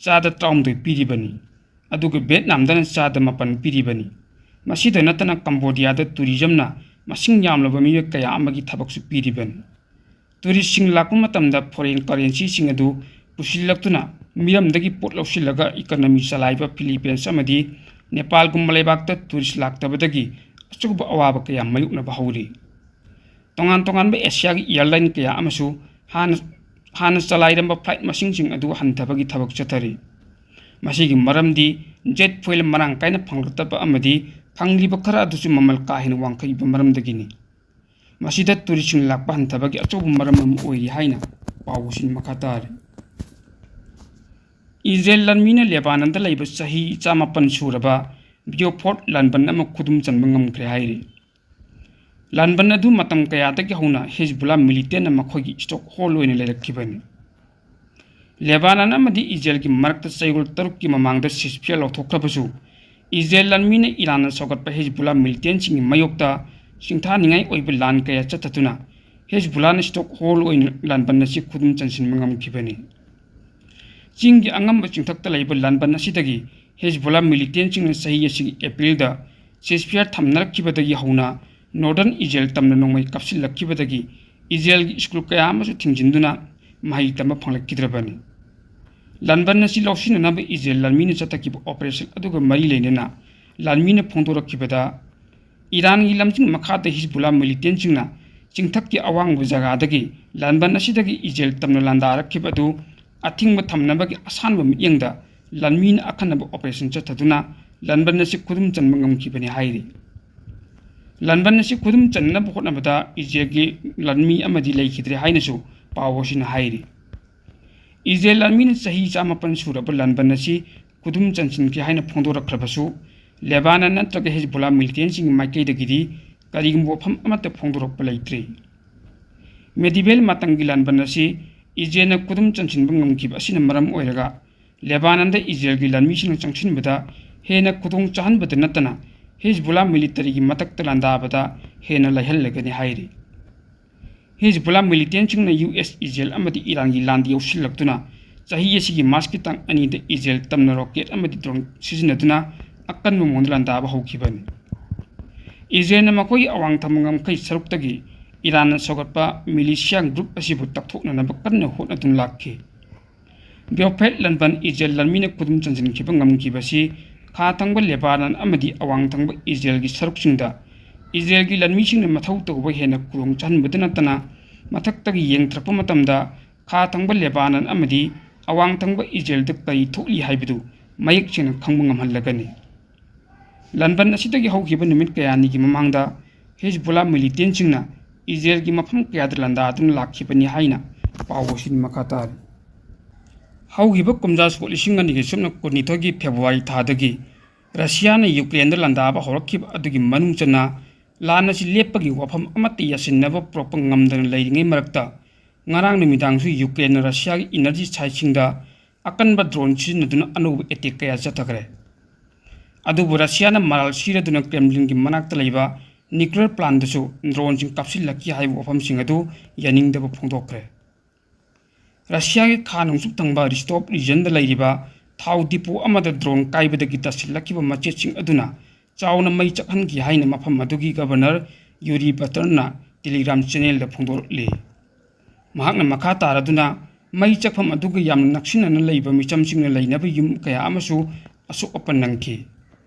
ꯆꯥꯗ ꯇꯔꯥꯍꯨꯝꯗꯣꯏ ꯄꯤꯔꯤꯕꯅꯤ꯫ ꯑꯗꯨꯒ ꯚꯤꯌꯦꯠꯅꯥꯝꯗꯅ ꯆꯥꯗ ꯃꯥꯄꯟ ꯄꯤꯔꯤꯕꯅꯤ꯫ ꯃꯁꯤꯗ ꯅꯠꯇꯅ ꯀꯝꯕꯣꯗꯤꯌꯥꯗ tourismꯅ ꯃꯁꯤꯡ ꯌꯥꯝꯂꯕ ꯃꯤꯑꯣꯏ ꯀꯌꯥ ꯑꯃꯒꯤ ꯊꯕꯛꯁꯨ ꯄꯤꯔꯤꯕꯅꯤ꯫ Touristꯁꯤꯡ ꯂꯥꯛꯄ ꯃꯇꯝꯗ foreign currencyꯁꯤꯡ ꯑꯗꯨ ꯄꯨꯁꯤꯜꯂꯛꯇꯨꯅ ꯃꯤꯔꯝꯗꯒꯤ ꯄꯣꯠ ꯂꯧꯁꯤꯜꯂꯒ economy ꯆꯂꯥꯏꯕ Philippines ꯑꯃꯗꯤ ꯅꯦꯄꯥꯜꯒꯨꯝꯕ ꯂꯩꯕꯥꯛꯇ tourist ꯂꯥꯛꯇꯕꯗꯒꯤ ꯑꯆꯧꯕ ꯑꯋꯥꯕ ꯀꯌꯥ ꯃꯥꯌꯣꯛꯅꯕ ꯍꯧꯔꯤ꯫ ꯇꯣꯉꯥꯟ ꯇꯣꯉꯥꯟꯕ ꯑꯦꯁꯤꯌꯥꯒꯤ airline ꯀꯌꯥ ꯑꯃꯁꯨ ꯍꯥꯟꯅ, ꯍꯥꯟꯅ ꯆꯂꯥꯏꯔꯝꯕ flight ꯃꯁꯤꯡꯁꯤꯡ ꯑꯗꯨ ꯍꯟꯊꯕꯒꯤ ꯊꯕꯛ ꯆꯠꯊꯔꯤ꯫ ꯃꯁꯤꯒꯤ ꯃꯔꯝꯗꯤ jet fuel ꯃꯔꯥꯡ ꯀꯥꯏꯅ ꯐꯪꯂꯛꯇꯕ ꯑꯃꯗꯤ ꯐꯪꯂꯤꯕ ꯈꯔ ꯑꯗꯨꯁꯨ ꯃꯃꯜ ꯀꯥ ꯍꯦꯟꯅ ꯋꯥꯡꯈꯠꯂꯤꯕ ꯃꯔꯝꯗꯒꯤꯅꯤ꯫ ꯃꯁꯤꯗ touristꯁꯤꯡ ꯂꯥꯛꯄ ꯍꯟꯊꯕꯒꯤ ꯑꯆꯧꯕ ꯃꯔꯝ ꯑꯃ ꯑꯣꯏꯔꯤ ꯍꯥꯏꯅ ꯄꯥꯎ ꯑꯁꯤꯅ ꯃꯈꯥ ꯇꯥꯔꯤ꯫ ꯏꯖꯔꯦꯜ ꯂꯥꯟꯃꯤꯅ ꯂꯦꯕꯥꯅꯟꯗ ꯂꯩꯕ ꯆꯍꯤ ꯆꯥꯃꯥꯄꯟ ꯁꯨꯔꯕ ꯕꯤꯌꯣꯐꯣꯔꯠ ꯂꯥꯟꯕꯟ ꯑꯃ ꯈꯨꯗꯨꯝ ꯆꯟꯕ ꯉꯝꯈ꯭ꯔꯦ ꯍꯥꯏꯔꯤ꯫ ꯂꯥꯟꯕꯟ ꯑꯗꯨ ꯃꯇꯝ ꯀꯌꯥꯗꯒꯤ ꯍꯧꯅ ꯍꯤꯖꯕꯨꯜꯂꯥ militantꯅ ꯃꯈꯣꯏꯒꯤ stockhold ꯑꯣꯏꯅ ꯂꯩꯔꯛꯈꯤꯕꯅꯤ꯫ ꯂꯦꯕꯥꯅꯟ ꯑꯃꯗꯤ ꯏꯖꯔꯦꯜꯒꯤ ꯃꯔꯛꯇ ꯆꯌꯣꯜ ꯇꯔꯨꯛꯀꯤ ꯃꯃꯥꯡꯗ ceasefire ꯂꯧꯊꯣꯛꯈ꯭ꯔꯕꯁꯨ, ꯏꯖꯔꯦꯜ ꯂꯥꯟꯃꯤꯅ ꯏꯔꯥꯟꯅ ꯁꯧꯒꯠꯄ ꯍꯤꯖꯕꯨꯜꯂꯥ militantꯁꯤꯡꯒꯤ ꯃꯥꯌꯣꯛꯇ ꯁꯤꯡꯊꯥꯅꯤꯡꯉꯥꯏ ꯑꯣꯏꯕ ꯂꯥꯟ ꯀꯌꯥ ꯆꯠꯊꯗꯨꯅ ꯍꯤꯖꯕꯨꯜꯂꯥꯅ stockhold ꯑꯣꯏꯅ ꯂꯥꯟꯕꯟ ꯑꯁꯤ ꯈꯨꯗꯨꯝ ꯆꯟꯁꯤꯟꯕ ꯉꯝꯈꯤꯕꯅꯤ꯫ ꯆꯤꯡꯒꯤ ꯑꯉꯝꯕ ꯆꯤꯡꯊꯛꯇ ꯂꯩꯕ ꯂꯥꯟꯕꯟ ꯑꯁꯤꯗꯒꯤ ꯍꯤꯖꯕꯨꯜꯂꯥ militantꯁꯤꯡꯅ ꯆꯍꯤ ꯑꯁꯤꯒꯤ Aprilꯗ ceasefire ꯊꯝꯅꯔꯛꯈꯤꯕꯗꯒꯤ ꯍꯧꯅ Northern ꯏꯖꯔꯦꯜ ꯇꯝꯅ ꯅꯣꯡꯃꯩ ꯀꯥꯞꯁꯤꯜꯂꯛꯈꯤꯕꯗꯒꯤ ꯏꯖꯔꯦꯜꯒꯤ school ꯀꯌꯥ ꯑꯃꯁꯨ ꯊꯤꯡꯖꯤꯟꯗꯨꯅ ꯃꯍꯩ ꯇꯝꯕ ꯐꯪꯂꯛꯈꯤꯗ꯭ꯔꯕꯅꯤ꯫ ꯂꯥꯟꯕꯟ ꯑꯁꯤ ꯂꯧꯁꯤꯟꯅꯅꯕ ꯏꯖꯔꯦꯜ ꯂꯥꯟꯃꯤꯅ ꯆꯠꯊꯈꯤꯕ operation ꯑꯗꯨꯒ ꯃꯔꯤ ꯂꯩꯅꯅ ꯂꯥꯟꯃꯤꯅ ꯐꯣꯡꯗꯣꯔꯛꯈꯤꯕꯗ, ꯏꯔꯥꯟꯒꯤ ꯂꯝꯖꯤꯡ ꯃꯈꯥꯗ ꯍꯤꯖꯕꯨꯜꯂꯥ militantꯁꯤꯡꯅ ꯆꯤꯡꯊꯛꯀꯤ ꯑꯋꯥꯡꯕ ꯖꯒꯥꯗꯒꯤ ꯂꯥꯟꯕꯟ ꯑꯁꯤꯗꯒꯤ ꯏꯖꯔꯦꯜ ꯇꯝꯅ ꯂꯥꯟꯗꯥꯔꯛꯈꯤꯕ ꯑꯗꯨ ꯑꯊꯤꯡꯕ ꯊꯝꯅꯕꯒꯤ ꯑꯁꯥꯟꯕ ꯃꯤꯠꯌꯦꯡꯗ ꯂꯥꯟꯃꯤꯅ ꯑꯈꯟꯅꯕ operation ꯆꯠꯊꯗꯨꯅ ꯂꯥꯟꯕꯟ ꯑꯁꯤ ꯈꯨꯗꯨꯝ ꯆꯟꯕ ꯉꯝꯈꯤꯕꯅꯤ ꯍꯥꯏꯔꯤ꯫ ꯂꯥꯟꯕꯟ ꯑꯁꯤ ꯈꯨꯗꯨꯝ ꯆꯟꯅꯕ ꯍꯣꯠꯅꯕꯗ ꯏꯖꯔꯦꯜꯒꯤ ꯂꯥꯟꯃꯤ ꯑꯃꯗꯤ ꯂꯩꯈꯤꯗ꯭ꯔꯦ ꯍꯥꯏꯅꯁꯨ ꯄꯥꯎ ꯑꯁꯤꯅ ꯍꯥꯏꯔꯤ꯫ ꯏꯖꯔꯦꯜ ꯂꯥꯟꯃꯤꯅ ꯆꯍꯤ ꯆꯥꯃꯥꯄꯟ ꯁꯨꯔꯕ ꯂꯥꯟꯕꯟ ꯑꯁꯤ ꯈꯨꯗꯨꯝ ꯆꯟꯁꯤꯟꯈꯤ ꯍꯥꯏꯅ ꯐꯣꯡꯗꯣꯔꯛꯈ꯭ꯔꯕꯁꯨ, ꯂꯦꯕꯥꯅꯟ ꯅꯠꯇ꯭ꯔꯒ ꯍꯤꯖꯕꯨꯜꯂꯥ militantꯁꯤꯡꯒꯤ ꯃꯥꯏꯀꯩꯗꯒꯤꯗꯤ ꯀꯔꯤꯒꯨꯝꯕ ꯋꯥꯐꯝ ꯑꯃꯠꯇ ꯐꯣꯡꯗꯣꯔꯛꯄ ꯂꯩꯇ꯭ꯔꯤ꯫ Medieval ꯃꯇꯝꯒꯤ ꯂꯥꯟꯕꯟ ꯑꯁꯤ ꯏꯖꯔꯦꯜꯅ ꯈꯨꯗꯨꯝ ꯆꯟꯁꯤꯟꯕ ꯉꯝꯈꯤꯕ ꯑꯁꯤꯅ ꯃꯔꯝ ꯑꯣꯏꯔꯒ, ꯂꯦꯕꯥꯅꯟꯗ ꯏꯖꯔꯦꯜꯒꯤ ꯂꯥꯟꯃꯤꯁꯤꯡꯅ ꯆꯪꯁꯤꯟꯕꯗ ꯍꯦꯟꯅ ꯈꯨꯗꯣꯡ ꯆꯥꯍꯟꯕꯗ ꯅꯠꯇꯅ, ꯍꯤꯖꯕꯨꯜꯂꯥ militaryꯒꯤ ꯃꯊꯛꯇ ꯂꯥꯟꯗꯥꯕꯗ ꯍꯦꯟꯅ ꯂꯥꯏꯍꯜꯂꯒꯅꯤ ꯍꯥꯏꯔꯤ꯫ ꯍꯤꯖꯕꯨꯜꯂꯥ militantꯁꯤꯡꯅ ꯌꯨ ꯑꯦꯁ, ꯏꯖꯔꯦꯜ ꯑꯃꯗꯤ ꯏꯔꯥꯟꯒꯤ ꯂꯥꯟꯗ ꯌꯥꯎꯁꯤꯜꯂꯛꯇꯨꯅ ꯆꯍꯤ ꯑꯁꯤꯒꯤ ꯃꯥꯔꯆꯀꯤ ꯇꯥꯡ ꯑꯅꯤꯗ ꯏꯖꯔꯦꯜ ꯇꯝꯅ ꯔꯣꯀꯦꯠ ꯑꯃꯗꯤ ꯗ꯭ꯔꯣꯟ ꯁꯤꯖꯤꯟꯅꯗꯨꯅ ꯑꯀꯟꯕ ꯃꯑꯣꯡꯗ ꯂꯥꯟꯗꯥꯕ ꯍꯧꯈꯤꯕꯅꯤ꯫ ꯏꯖꯔꯦꯜꯅ ꯃꯈꯣꯏꯒꯤ ꯑꯋꯥꯡ ꯊꯪꯕ ꯉꯝꯈꯩ ꯁꯔꯨꯛꯇꯒꯤ ꯏꯔꯥꯟꯅ ꯁꯧꯒꯠꯄ ꯃꯤꯂꯤꯁꯤꯌꯥ ꯒ꯭ꯔꯨꯞ ꯑꯁꯤꯕꯨ ꯇꯛꯊꯣꯛꯅꯅꯕ ꯀꯟꯅ ꯍꯣꯠꯅꯗꯨꯅ ꯂꯥꯛꯈꯤ꯫ ꯕ꯭ꯌꯣꯐꯦꯠ ꯂꯥꯟꯕꯟ ꯏꯖꯔꯦꯜ ꯂꯥꯟꯃꯤꯅ ꯈꯨꯗꯨꯝ ꯆꯟꯁꯤꯟꯈꯤꯕ ꯉꯝꯈꯤꯕꯁꯤ ꯈꯥ ꯊꯪꯕ ꯂꯦꯕꯥꯅꯟ ꯑꯃꯗꯤ ꯑꯋꯥꯡ ꯊꯪꯕ ꯏꯖꯔꯦꯜꯒꯤ ꯁꯔꯨꯛꯁꯤꯡꯗ ꯏꯖꯔꯦꯜꯒꯤ ꯂꯥꯟꯃꯤꯁꯤꯡꯅ ꯃꯊꯧ ꯇꯧꯕ ꯍꯦꯟꯅ ꯈꯨꯗꯣꯡ ꯆꯥꯍꯟꯕꯗ ꯅꯠꯇꯅ, ꯃꯊꯛꯇꯒꯤ ꯌꯦꯡꯊꯔꯛꯄ ꯃꯇꯝꯗ ꯈꯥ ꯊꯪꯕ ꯂꯦꯕꯥꯅꯟ ꯑꯃꯗꯤ ꯑꯋꯥꯡ ꯊꯪꯕ ꯏꯖꯔꯦꯜꯗ ꯀꯔꯤ ꯊꯣꯛꯂꯤ ꯍꯥꯏꯕꯗꯨ ꯃꯌꯦꯛ ꯁꯦꯡꯅ ꯈꯪꯕ ꯉꯝꯍꯜꯂꯒꯅꯤ꯫ ꯂꯥꯟꯕꯟ ꯑꯁꯤꯗꯒꯤ ꯍꯧꯈꯤꯕ ꯅꯨꯃꯤꯠ ꯀꯌꯥꯅꯤꯒꯤ ꯃꯃꯥꯡꯗ ꯍꯤꯖꯕꯨꯜꯂꯥ ꯃꯤꯂꯤꯇꯦꯟꯁꯤꯡꯅ ꯏꯖꯔꯦꯜꯒꯤ ꯃꯐꯝ ꯀꯌꯥꯗ ꯂꯥꯟꯗꯥꯗꯨꯅ ꯂꯥꯛꯈꯤꯕꯅꯤ ꯍꯥꯏꯅ ꯄꯥꯎ ꯑꯁꯤꯅ ꯃꯈꯥ ꯇꯥꯔꯤ꯫ ꯍꯧꯈꯤꯕ ꯀꯨꯝꯖꯥ ꯁꯣꯛ ꯂꯤꯁꯤꯡ ꯑꯅꯤꯒꯤ ꯁꯨꯞꯅ ꯀꯨꯟꯅꯤꯊꯣꯏꯒꯤ ꯐꯦꯕ꯭ꯔꯨꯋꯥꯔꯤ ꯊꯥꯗꯒꯤ ꯔꯁꯤꯌꯥꯅ ꯌꯨꯀ꯭ꯔꯦꯟꯗ ꯂꯥꯟꯗꯥꯕ ꯍꯧꯔꯛꯈꯤꯕ ꯑꯗꯨꯒꯤ ꯃꯅꯨꯡ ꯆꯟꯅ ꯂꯥꯟ ꯑꯁꯤ ꯂꯦꯞꯄꯒꯤ ꯋꯥꯐꯝ ꯑꯃꯠꯇ ꯌꯥꯁꯤꯟꯅꯕ ꯄꯨꯔꯛꯄ ꯉꯝꯗꯅ ꯂꯩꯔꯤꯉꯩ ꯃꯔꯛꯇ, ꯉꯔꯥꯡ ꯅꯨꯃꯤꯗꯥꯡꯁꯨ ꯌꯨꯀ꯭ꯔꯦꯟꯅ ꯔꯁꯤꯌꯥꯒꯤ ꯏꯅꯔꯖꯤ ꯁꯥꯏꯠꯁꯤꯡꯗ ꯑꯀꯟꯕ ꯗ꯭ꯔꯣꯟ ꯁꯤꯖꯤꯟꯅꯗꯨꯅ ꯑꯅꯧꯕ ꯑꯦꯇꯦꯛ ꯀꯌꯥ ꯆꯠꯊꯈ꯭ꯔꯦ꯫ ꯑꯗꯨꯕꯨ ꯔꯁꯤꯌꯥꯅ ꯃꯔꯥꯜ ꯁꯤꯔꯗꯨꯅ ꯀ꯭ꯔꯦꯝꯂꯤꯟꯒꯤ ꯃꯅꯥꯛꯇ ꯂꯩꯕ ꯅ꯭ꯌꯨꯀ꯭ꯂꯤꯌꯔ ꯄ꯭ꯂꯥꯟꯗꯁꯨ ꯗ꯭ꯔꯣꯟꯁꯤꯡ ꯀꯥꯞꯁꯤꯜꯂꯛꯈꯤ ꯍꯥꯏꯕ ꯋꯥꯐꯝꯁꯤꯡ ꯑꯗꯨ ꯌꯥꯅꯤꯡꯗꯕ ꯐꯣꯡꯗꯣꯛꯈ꯭ꯔꯦ꯫ ꯔꯁꯤꯌꯥꯒꯤ ꯈꯥ ꯅꯣꯡꯆꯨꯞ ꯊꯪꯕ ꯔꯤꯁꯇꯣꯞ ꯔꯤꯖꯟꯗ ꯂꯩꯔꯤꯕ ꯊꯥꯎ ꯗꯤꯄꯨ ꯑꯃꯗ ꯗ꯭ꯔꯣꯟ ꯀꯥꯏꯕꯗꯒꯤ ꯇꯥꯁꯤꯜꯂꯛꯈꯤꯕ ꯃꯆꯦꯠꯁꯤꯡ ꯑꯗꯨꯅ ꯆꯥꯎꯅ ꯃꯩ ꯆꯥꯛꯍꯟꯈꯤ ꯍꯥꯏꯅ ꯃꯐꯝ ꯑꯗꯨꯒꯤ ꯒꯕꯔꯅꯔ ꯌꯨꯔꯤ ꯕꯇꯔꯅ ꯇꯦꯂꯤꯒ꯭ꯔꯥꯝ ꯆꯦꯅꯦꯜꯗ ꯐꯣꯡꯗꯣꯔꯛꯂꯤ꯫ ꯃꯍꯥꯛꯅ ꯃꯈꯥ ꯇꯥꯔꯗꯨꯅ, ꯃꯩ ꯆꯥꯛꯐꯝ ꯑꯗꯨꯒ ꯌꯥꯝꯅ ꯅꯛꯁꯤꯟꯅꯅ ꯂꯩꯕ ꯃꯤꯆꯝꯁꯤꯡꯅ ꯂꯩꯅꯕ ꯌꯨꯝ ꯀꯌꯥ ꯑꯃꯁꯨ ꯑꯁꯣꯛ ꯑꯄꯟ ꯅꯪꯈꯤ꯫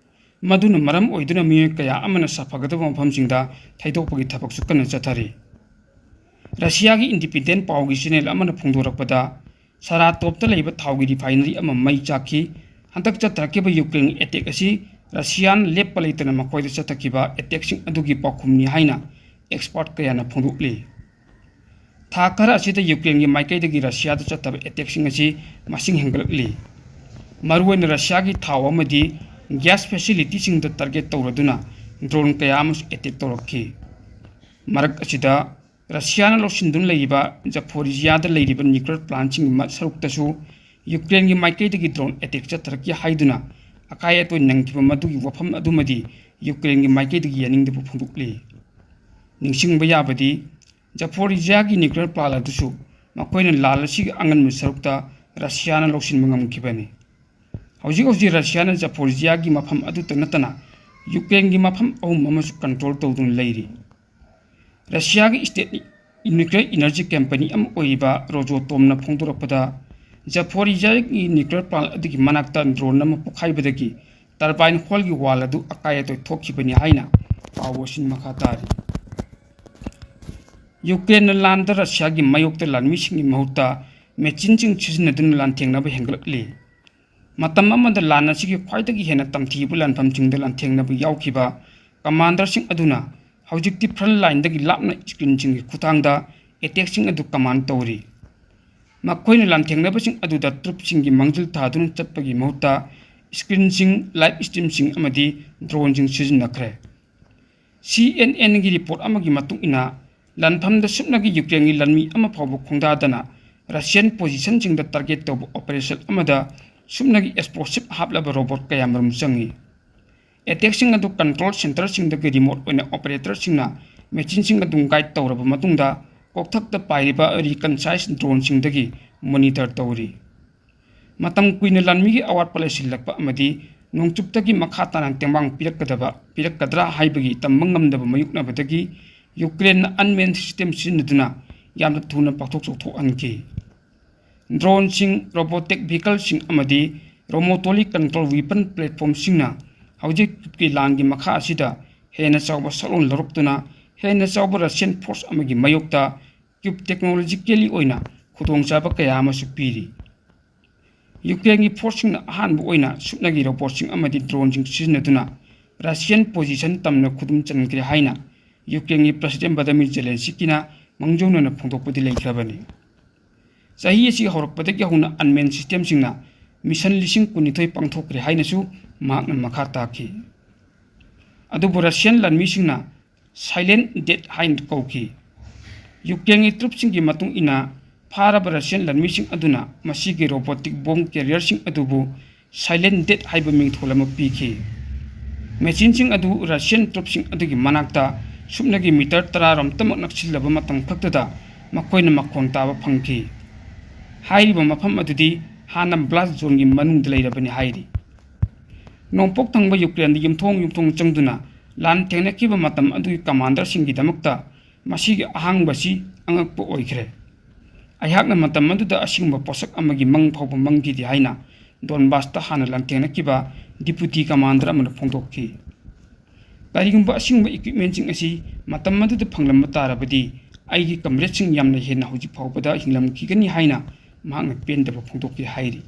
ꯃꯗꯨꯅ ꯃꯔꯝ ꯑꯣꯏꯗꯨꯅ ꯃꯤꯑꯣꯏ ꯀꯌꯥ ꯑꯃꯅ ꯁꯥꯐꯒꯗꯕ ꯃꯐꯝꯁꯤꯡꯗ ꯊꯩꯗꯣꯛꯄꯒꯤ ꯊꯕꯛꯁꯨ ꯀꯟꯅ ꯆꯠꯊꯔꯤ꯫ ꯔꯁꯤꯌꯥꯒꯤ ꯏꯟꯗꯤꯄꯦꯟꯗꯦꯟ ꯄꯥꯎꯒꯤ ꯆꯦꯅꯦꯜ ꯑꯃꯅ ꯐꯣꯡꯗꯣꯔꯛꯄꯗ, ꯁꯥꯔꯥꯇꯣꯞꯇ ꯂꯩꯕ ꯊꯥꯎꯒꯤ ꯔꯤꯐꯥꯏꯅꯔꯤ ꯑꯃ ꯃꯩ ꯆꯥꯛꯈꯤ꯫ ꯍꯟꯗꯛ ꯆꯠꯊꯔꯛꯈꯤꯕ ꯌꯨꯀ꯭ꯔꯦꯟꯒꯤ ꯑꯦꯇꯦꯛ ꯑꯁꯤ ꯔꯁꯤꯌꯥꯅ ꯂꯦꯞꯄ ꯂꯩꯇꯅ ꯃꯈꯣꯏꯗ ꯆꯠꯊꯈꯤꯕ ꯑꯦꯇꯦꯛꯁꯤꯡ ꯑꯗꯨꯒꯤ ꯄꯥꯎꯈꯨꯝꯅꯤ ꯍꯥꯏꯅ ꯑꯦꯛꯁꯄꯔꯠ ꯀꯌꯥꯅ ꯐꯣꯡꯗꯣꯛꯂꯤ꯫ ꯊꯥ ꯈꯔ ꯑꯁꯤꯗ ꯌꯨꯀ꯭ꯔꯦꯟꯒꯤ ꯃꯥꯏꯀꯩꯗꯒꯤ ꯔꯁꯤꯌꯥꯗ ꯆꯠꯊꯕ ꯑꯦꯇꯦꯛꯁꯤꯡ ꯑꯁꯤ ꯃꯁꯤꯡ ꯍꯦꯟꯒꯠꯂꯛꯂꯤ꯫ ꯃꯔꯨꯑꯣꯏꯅ ꯔꯁꯤꯌꯥꯒꯤ ꯊꯥꯎ ꯑꯃꯗꯤ ꯒ꯭ꯌꯥꯁ ꯐꯦꯁꯤꯂꯤꯇꯤꯁꯤꯡꯗ ꯇꯥꯔꯒꯦꯠ ꯇꯧꯔꯗꯨꯅ ꯗ꯭ꯔꯣꯟ ꯀꯌꯥ ꯑꯃꯁꯨ ꯑꯦꯇꯦꯛ ꯇꯧꯔꯛꯈꯤ꯫ ꯃꯔꯛ ꯑꯁꯤꯗ, ꯔꯁꯤꯌꯥꯅ ꯂꯧꯁꯤꯟꯗꯨꯅ ꯂꯩꯔꯤꯕ ꯖꯐꯣꯔꯤꯖꯤꯌꯥꯗ ꯂꯩꯔꯤꯕ ꯅ꯭ꯌꯨꯀ꯭ꯂꯤꯌꯔ ꯄ꯭ꯂꯥꯟꯁꯤꯡꯒꯤ ꯃ-, ꯁꯔꯨꯛꯇꯁꯨ ꯌꯨꯀ꯭ꯔꯦꯟꯒꯤ ꯃꯥꯏꯀꯩꯗꯒꯤ ꯗ꯭ꯔꯣꯟ ꯑꯦꯇꯦꯛ ꯆꯠꯊꯔꯛꯈꯤ ꯍꯥꯏꯗꯨꯅ ꯑꯀꯥꯏ ꯑꯇꯣꯏ ꯅꯪꯈꯤꯕ ꯃꯗꯨꯒꯤ ꯋꯥꯐꯝ ꯑꯗꯨꯃꯗꯤ ꯌꯨꯀ꯭ꯔꯦꯟꯒꯤ ꯃꯥꯏꯀꯩꯗꯒꯤ ꯌꯥꯅꯤꯡꯗꯕ ꯐꯣꯡꯗꯣꯛꯂꯤ꯫ ꯅꯤꯡꯁꯤꯡꯕ ꯌꯥꯕꯗꯤ, ꯖꯐꯣꯔꯤꯖꯤꯌꯥꯒꯤ ꯅ꯭ꯌꯨꯀ꯭ꯂꯤꯌꯔ ꯄ꯭ꯂꯥꯟ ꯑꯗꯨꯁꯨ ꯃꯈꯣꯏꯅ ꯂꯥꯟ ꯑꯁꯤꯒꯤ ꯑꯉꯟꯕ ꯁꯔꯨꯛꯇ ꯔꯁꯤꯌꯥꯅ ꯂꯧꯁꯤꯟꯕ ꯉꯝꯈꯤꯕꯅꯤ꯫ ꯍꯧꯖꯤꯛ ꯍꯧꯖꯤꯛ ꯔꯁꯤꯌꯥꯅ ꯖꯄꯣꯔꯤꯖꯤꯌꯥꯒꯤ ꯃꯐꯝ ꯑꯗꯨꯇ ꯅꯠꯇꯅ ꯌꯨꯀ꯭ꯔꯦꯟꯒꯤ ꯃꯐꯝ ꯑꯍꯨꯝ ꯑꯃꯁꯨ ꯀꯟꯇ꯭ꯔꯣꯜ ꯇꯧꯗꯨꯅ ꯂꯩꯔꯤ꯫ ꯔꯁꯤꯌꯥꯒꯤ ꯁ꯭ꯇꯦꯠ ꯅ꯭ꯌꯨꯀ꯭ꯂꯤꯌꯔ ꯏꯅꯔꯖꯤ ꯀꯝꯄꯅꯤ ꯑꯃ ꯑꯣꯏꯔꯤꯕ ꯔꯣꯖꯣꯇꯣꯝꯅ ꯐꯣꯡꯗꯣꯔꯛꯄꯗ, ꯖꯄꯣꯔꯤꯖꯤꯌꯥꯒꯤ ꯅ꯭ꯌꯨꯀ꯭ꯂꯤꯌꯔ ꯄ꯭ꯂꯥꯟꯠ ꯑꯗꯨꯒꯤ ꯃꯅꯥꯛꯇ ꯗ꯭ꯔꯣꯟ ꯑꯃ ꯄꯣꯛꯈꯥꯏꯕꯗꯒꯤ ꯇꯔꯕꯥꯏꯟ ꯍꯣꯜꯒꯤ ꯋꯥꯜ ꯑꯗꯨ ꯑꯀꯥꯏ ꯑꯇꯣꯏ ꯊꯣꯛꯈꯤꯕꯅꯤ ꯍꯥꯏꯅ ꯄꯥꯎ ꯑꯁꯤꯅ ꯃꯈꯥ ꯇꯥꯔꯤ꯫ ꯌꯨꯀ꯭ꯔꯦꯟꯅ ꯂꯥꯟꯗ ꯔꯁꯤꯌꯥꯒꯤ ꯃꯥꯌꯣꯛꯇ ꯂꯥꯟꯃꯤꯁꯤꯡꯒꯤ ꯃꯍꯨꯠꯇ ꯃꯦꯆꯤꯟꯁꯤꯡ ꯁꯤꯖꯤꯟꯅꯗꯨꯅ ꯂꯥꯟꯊꯦꯡꯅꯕ ꯍꯦꯟꯒꯠꯂꯛꯂꯤ꯫ ꯃꯇꯝ ꯑꯃꯗ ꯂꯥꯟ ꯑꯁꯤꯒꯤ ꯈ꯭ꯋꯥꯏꯗꯒꯤ ꯍꯦꯟꯅ ꯇꯝꯊꯤꯕ ꯂꯥꯟꯐꯝꯁꯤꯡꯗ ꯂꯥꯟꯊꯦꯡꯅꯕ ꯌꯥꯎꯈꯤꯕ ꯀꯃꯥꯟꯗꯔꯁꯤꯡ ꯑꯗꯨꯅ ꯍꯧꯖꯤꯛꯇꯤ ꯐ꯭ꯔꯟꯠ ꯂꯥꯏꯟꯗꯒꯤ ꯂꯥꯞꯅ ꯁ꯭ꯀ꯭ꯔꯤꯟꯁꯤꯡꯒꯤ ꯈꯨꯠꯊꯥꯡꯗ ꯑꯦꯇꯦꯛꯁꯤꯡ ꯑꯗꯨ ꯀꯃꯥꯟ ꯇꯧꯔꯤ꯫ ꯃꯈꯣꯏꯅ ꯂꯥꯟꯊꯦꯡꯅꯕꯁꯤꯡ ꯑꯗꯨꯗ ꯇ꯭ꯔꯨꯞꯁꯤꯡꯒꯤ ꯃꯥꯡꯖꯤꯜ ꯊꯥꯗꯨꯅ ꯆꯠꯄꯒꯤ ꯃꯍꯨꯠꯇ ꯁ꯭ꯀ꯭ꯔꯤꯟꯁꯤꯡ, ꯂꯥꯏꯚ ꯁ꯭ꯇ꯭ꯔꯤꯝꯁꯤꯡ ꯑꯃꯗꯤ ꯗ꯭ꯔꯣꯟꯁꯤꯡ ꯁꯤꯖꯤꯟꯅꯈ꯭ꯔꯦ꯫ ꯁꯤ ꯑꯦꯟ ꯑꯦꯟꯒꯤ ꯔꯤꯄꯣꯔꯠ ꯑꯃꯒꯤ ꯃꯇꯨꯡ ꯏꯟꯅ, ꯂꯥꯟꯐꯝꯗ ꯁꯨꯞꯅꯒꯤ ꯌꯨꯀ꯭ꯔꯦꯟꯒꯤ ꯂꯥꯟꯃꯤ ꯑꯃ ꯐꯥꯎꯕ ꯈꯣꯡꯗꯥꯗꯅ ꯔꯁꯤꯌꯟ ꯄꯣꯖꯤꯁꯟꯁꯤꯡꯗ ꯇꯥꯔꯒꯦꯠ ꯇꯧꯕ ꯑꯣꯄꯔꯦꯁꯟ ꯑꯃꯗ ꯁꯨꯞꯅꯒꯤ ꯑꯦꯛꯁꯄ꯭ꯂꯣꯁꯤꯞ ꯍꯥꯞꯂꯕ ꯔꯣꯕꯣꯠ ꯀꯌꯥꯃꯔꯨꯝ ꯆꯪꯏ꯫ ꯑꯦꯇꯦꯛꯁꯤꯡ ꯑꯗꯨ ꯀꯟꯇ꯭ꯔꯣꯜ ꯁꯦꯟꯇꯔꯁꯤꯡꯗꯒꯤ ꯔꯤꯃꯣꯠ ꯑꯣꯏꯅ ꯑꯣꯄꯔꯦꯇꯔꯁꯤꯡꯅ ꯃꯦꯆꯤꯟꯁꯤꯡ ꯑꯗꯨ ꯒꯥꯏꯗ ꯇꯧꯔꯕ ꯃꯇꯨꯡꯗ, ꯀꯣꯛꯊꯛꯇ ꯄꯥꯏꯔꯤꯕ ꯔꯤꯀꯟꯁꯥꯏꯖ ꯗ꯭ꯔꯣꯟꯁꯤꯡꯗꯒꯤ ꯃꯣꯅꯤꯇꯔ ꯇꯧꯔꯤ꯫ ꯃꯇꯝ ꯀꯨꯏꯅ ꯂꯥꯟꯃꯤꯒꯤ ꯑꯋꯥꯠꯄ ꯂꯩꯁꯤꯜꯂꯛꯄ ꯑꯃꯗꯤ ꯅꯣꯡꯆꯨꯞꯇꯒꯤ ꯃꯈꯥ ꯇꯥꯅ ꯇꯦꯡꯕꯥꯡ ꯄꯤꯔꯛꯀꯗꯕ, ꯄꯤꯔꯛꯀꯗ꯭ꯔꯥ ꯍꯥꯏꯕꯒꯤ ꯇꯝꯕ ꯉꯝꯗꯕ ꯃꯥꯌꯣꯛꯅꯕꯗꯒꯤ ꯌꯨꯀ꯭ꯔꯦꯟꯅ ꯑꯟꯃꯦꯟ ꯁꯤꯁꯇꯦꯝ ꯁꯤꯖꯤꯟꯅꯗꯨꯅ ꯌꯥꯝꯅ ꯊꯨꯅ ꯄꯥꯛꯊꯣꯛ ꯆꯥꯎꯊꯣꯛꯍꯟꯈꯤ꯫ ꯗ꯭ꯔꯣꯟꯁꯤꯡ, ꯔꯣꯕꯣꯇꯤꯛ ꯚꯤꯀꯜꯁꯤꯡ ꯑꯃꯗꯤ ꯔꯣꯃꯣꯇꯣꯂꯤ ꯀꯟꯇ꯭ꯔꯣꯜ ꯋꯤꯄꯟ ꯄ꯭ꯂꯦꯠꯐꯣꯝꯁꯤꯡꯅ ꯍꯧꯖꯤꯛꯀꯤ ꯂꯥꯟꯒꯤ ꯃꯈꯥ ꯑꯁꯤꯗ ꯍꯦꯟꯅ ꯆꯥꯎꯕ ꯁꯛꯂꯣꯟ ꯂꯧꯔꯛꯇꯨꯅ ꯍꯦꯟꯅ ꯆꯥꯎꯕ ꯔꯁꯤꯌꯟ ꯐꯣꯔꯁ ꯑꯃꯒꯤ ꯃꯥꯌꯣꯛꯇ ꯀ꯭ꯌꯨꯕ ꯇꯦꯛꯅꯣꯂꯣꯖꯤꯀꯦꯜꯂꯤ ꯑꯣꯏꯅ ꯈꯨꯗꯣꯡꯆꯥꯕ ꯀꯌꯥ ꯑꯃꯁꯨ ꯄꯤꯔꯤ꯫ ꯌꯨꯀ꯭ꯔꯦꯟꯒꯤ ꯐꯣꯔꯁꯁꯤꯡꯅ ꯑꯍꯥꯟꯕ ꯑꯣꯏꯅ ꯁꯨꯞꯅꯒꯤ ꯔꯣꯕꯣꯠꯁꯤꯡ ꯑꯃꯗꯤ ꯗ꯭ꯔꯣꯟꯁꯤꯡ ꯁꯤꯖꯤꯟꯅꯗꯨꯅ ꯔꯁꯤꯌꯟ ꯄꯣꯖꯤꯁꯟ ꯇꯝꯅ ꯈꯨꯗꯨꯝ ꯆꯟꯈ꯭ꯔꯦ ꯍꯥꯏꯅ ꯌꯨꯀ꯭ꯔꯦꯟꯒꯤ ꯄ꯭ꯔꯁꯤꯗꯦꯟ ꯚ꯭ꯂꯥꯗꯤꯃꯤꯔ ꯖꯦꯂꯦꯟꯁꯀꯤꯅ ꯃꯥꯡꯖꯧꯅꯅ ꯐꯣꯡꯗꯣꯛꯄꯗꯤ ꯂꯩꯈ꯭ꯔꯕꯅꯤ꯫ ꯆꯍꯤ ꯑꯁꯤ ꯍꯧꯔꯛꯄꯗꯒꯤ ꯍꯧꯅ ꯑꯟꯃꯦꯟ ꯁꯤꯁꯇꯦꯝꯁꯤꯡꯅ ꯃꯤꯁꯟ ꯂꯤꯁꯤꯡ ꯀꯨꯟꯅꯤꯊꯣꯏ ꯄꯥꯡꯊꯣꯛꯈ꯭ꯔꯦ ꯍꯥꯏꯅꯁꯨ ꯃꯍꯥꯛꯅ ꯃꯈꯥ ꯇꯥꯈꯤ꯫ ꯑꯗꯨꯕꯨ ꯔꯁꯤꯌꯟ ꯂꯥꯟꯃꯤꯁꯤꯡꯅ ꯁꯥꯏꯂꯦꯟꯠ ꯗꯦꯠ ꯍꯥꯏꯅ ꯀꯧꯈꯤ꯫ ꯌꯨꯀ꯭ꯔꯦꯟꯒꯤ ꯇ꯭ꯔꯨꯞꯁꯤꯡꯒꯤ ꯃꯇꯨꯡ ꯏꯟꯅ, ꯐꯥꯔꯕ ꯔꯁꯤꯌꯟ ꯂꯥꯟꯃꯤꯁꯤꯡ ꯑꯗꯨꯅ ꯃꯁꯤꯒꯤ ꯔꯣꯕꯣꯇꯤꯛ ꯕꯣꯝ ꯀꯦꯔꯤꯌꯔꯁꯤꯡ ꯑꯗꯨꯕꯨ ꯁꯥꯏꯂꯦꯟꯠ ꯗꯦꯠ ꯍꯥꯏꯕ ꯃꯤꯡꯊꯣꯜ ꯑꯃ ꯄꯤꯈꯤ꯫ ꯃꯦꯆꯤꯟꯁꯤꯡ ꯑꯗꯨ ꯔꯁꯤꯌꯟ ꯇ꯭ꯔꯨꯞꯁꯤꯡ ꯑꯗꯨꯒꯤ ꯃꯅꯥꯛꯇ ꯁꯨꯞꯅꯒꯤ ꯃꯤꯇꯔ ꯇꯔꯥꯔꯣꯝꯇꯃꯛ ꯅꯛꯁꯤꯜꯂꯕ ꯃꯇꯝ ꯈꯛꯇꯗ ꯃꯈꯣꯏꯅ ꯃꯈꯣꯟ ꯇꯥꯕ ꯐꯪꯈꯤ꯫ ꯍꯥꯏꯔꯤꯕ ꯃꯐꯝ ꯑꯗꯨꯗꯤ ꯍꯥꯟꯅ blast zoneꯒꯤ ꯃꯅꯨꯡꯗ ꯂꯩꯔꯕꯅꯤ ꯍꯥꯏꯔꯤ꯫ ꯅꯣꯡꯄꯣꯛ ꯊꯪꯕ ꯌꯨꯀ꯭ꯔꯦꯟꯗ ꯌꯨꯝꯊꯣꯡ ꯌꯨꯝꯊꯣꯡ ꯆꯪꯗꯨꯅ ꯂꯥꯟ ꯊꯦꯡꯅꯈꯤꯕ ꯃꯇꯝ ꯑꯗꯨꯒꯤ commanderꯁꯤꯡꯒꯤꯗꯃꯛꯇ ꯃꯁꯤꯒꯤ ꯑꯍꯥꯡꯕꯁꯤ ꯑꯉꯛꯄ ꯑꯣꯏꯈ꯭ꯔꯦ꯫ ꯑꯩꯍꯥꯛꯅ ꯃꯇꯝ ꯑꯗꯨꯗ ꯑꯁꯤꯒꯨꯝꯕ ꯄꯣꯠꯁꯛ ꯑꯃꯒꯤ ꯃꯪ ꯐꯥꯎꯕ ꯃꯪꯈꯤꯗꯦ ꯍꯥꯏꯅ ꯗꯣꯟꯕꯥꯁꯇ ꯍꯥꯟꯅ ꯂꯥꯟꯊꯦꯡꯅꯈꯤꯕ deputy commander ꯑꯃꯅ ꯐꯣꯡꯗꯣꯛꯈꯤ꯫ ꯀꯔꯤꯒꯨꯝꯕ ꯑꯁꯤꯒꯨꯝꯕ equipmentꯁꯤꯡ ꯑꯁꯤ ꯃꯇꯝ ꯑꯗꯨꯗ ꯐꯪꯂꯝꯕ ꯇꯥꯔꯕꯗꯤ ꯑꯩꯒꯤ comradeꯁꯤꯡ ꯌꯥꯝꯅ ꯍꯦꯟꯅ ꯍꯧꯖꯤꯛ ꯐꯥꯎꯕꯗ ꯍꯤꯡꯂꯝꯈꯤꯒꯅꯤ ꯍꯥꯏꯅ ꯃꯍꯥꯛꯅ ꯄꯦꯟꯗꯕ ꯐꯣꯡꯗꯣꯛꯈꯤ ꯍꯥꯏꯔꯤ꯫